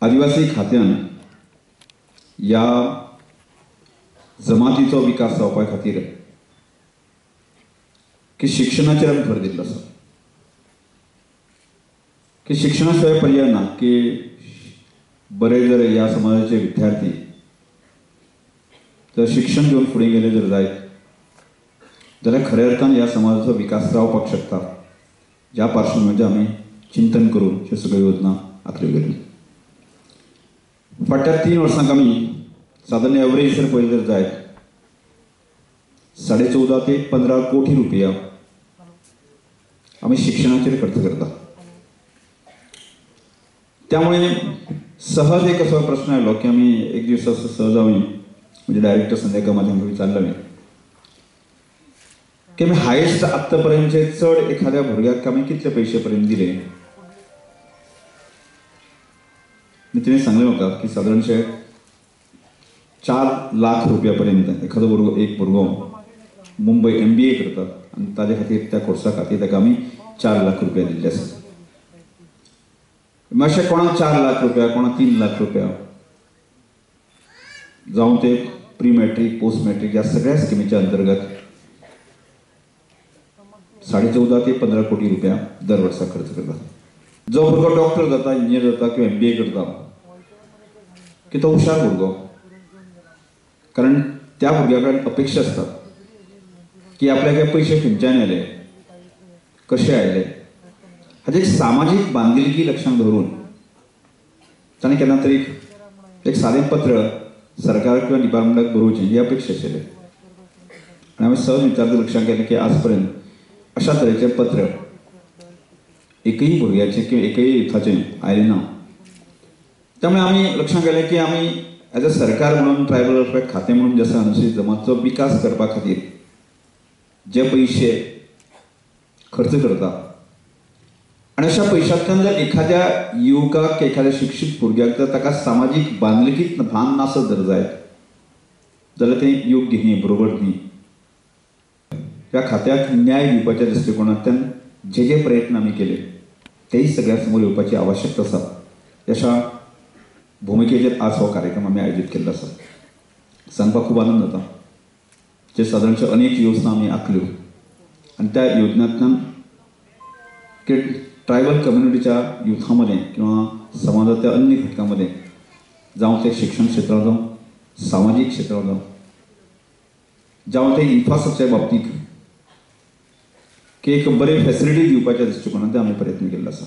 आदिवासी खात्यान ह्या जमातीचो विकास जावपा खातीर की शिक्षणाचेर आमी भर दिल्लो आसा की शिक्षणा शिवाय पर्याय ना की बरे जर ह्या समाजाचे विद्यार्थी जर शिक्षण घेवन फुडें गेले जर जायत जाल्यार खऱ्या अर्थान ह्या समाजाचो विकास जावपाक शकता. ह्या पार्श्वभुमीचेर आमी चिंतन करून ह्यो सगळ्यो योजना आखल्यो गेल्यो. फाटल्या 3 वर्सांक आमी सादारण एवरेज जर पळयलें जर जायत 14.5 ते 15 कोटी रुपया आमी शिक्षणाचेर खर्च करता. त्यामुळे सहज एक असो प्रश्न आयलो की आमी एक दीस असो सहज आमी म्हणजे डायरेक्टर संजय कामत हांकां विचारलो आमी की आमी हायेस्ट आत्तां पर्यंतचे चड एखाद्या भुरग्याक आमी कितले पयशे पर्यंत दिले. तिणें सांगलें म्हाका की सादारणशे 4 लाख रुपया पर्यंत एखादो भुरगो, एक भुरगो मुंबय MBA करता आनी ताजे खातीर त्या कोर्सा खातीर ताका आमी 4 लाख रुपया दिल्ले आसा. मातशें कोणाक 4 लाख रुपया, कोणाक 3 लाख रुपया, जावं ते प्री मॅट्रीक, पोस्ट मॅट्रीक ह्या सगळ्या स्किमीच्या अंतर्गत 14.5 ते 15 कोटी रुपया दर वर्सा खर्च करता. जो भुरगो डॉक्टर जाता, इंजिनियर जाता किंवा MBA करता की तो हुशार भुरगो, कारण त्या भुरग्या कडेन अपेक्षा आसतात की आपल्याक हे पयशे खंयच्यान आयले, कशे आयले, हाची एक सामाजीक बांदिलकी लक्षांत धरून ताणें केन्ना तरी एक सादें पत्र सरकार किंवा डिपार्टमेंटाक बरोवचें ही अपेक्षा आशिल्ली. आनी हांवें सहज विचारता लक्षांत केलें की आज पर्यंत अशा तरेचें पत्र एकही भुरग्याचें किंवा एकही युथाचें आयलें ना. त्यामुळे आमी लक्षांत केलें की आमी एज अ सरकार म्हणून ट्रायबल वेलफेअर खातें म्हणून जे आसा अनुसूचित जमातीचो विकास करपा खातीर जे पयशे खर्च करता आनी अशा पयशांतल्यान जर एखाद्या युवकाक, एखाद्या शिक्षीत भुरग्याक जर ताका सामाजीक बांदलकीत भान नासत जर जायत जाल्यार तें योग्य न्ही, बरोबर न्ही. ह्या खात्याक न्याय दिवपाच्या दृश्टिकोणांतल्यान जे जे प्रयत्न आमी केले तेय सगळ्या समोर येवपाची आवश्यकता आसा. अशा भुमिकेचेर आज हो कार्यक्रम आमी आयोजीत केल्लो आसा. सांगपाक खूब आनंद जाता जे सादारणशे अनेक योजना आमी आखल्यो आनी त्या योजनांतल्यान की ट्रायबल कम्युनिटीच्या युथा मदें किंवा समाजाच्या अन्य घटकां मदें, जावं तें शिक्षण क्षेत्रांत जावं, सामाजीक क्षेत्रांत जावं, जावं तें इन्फ्रास्ट्रक्चर बाबतींत की एक बरी फेसिलिटी दिवपाच्या दृश्टिकोणांत आमी प्रयत्न केल्लो आसा.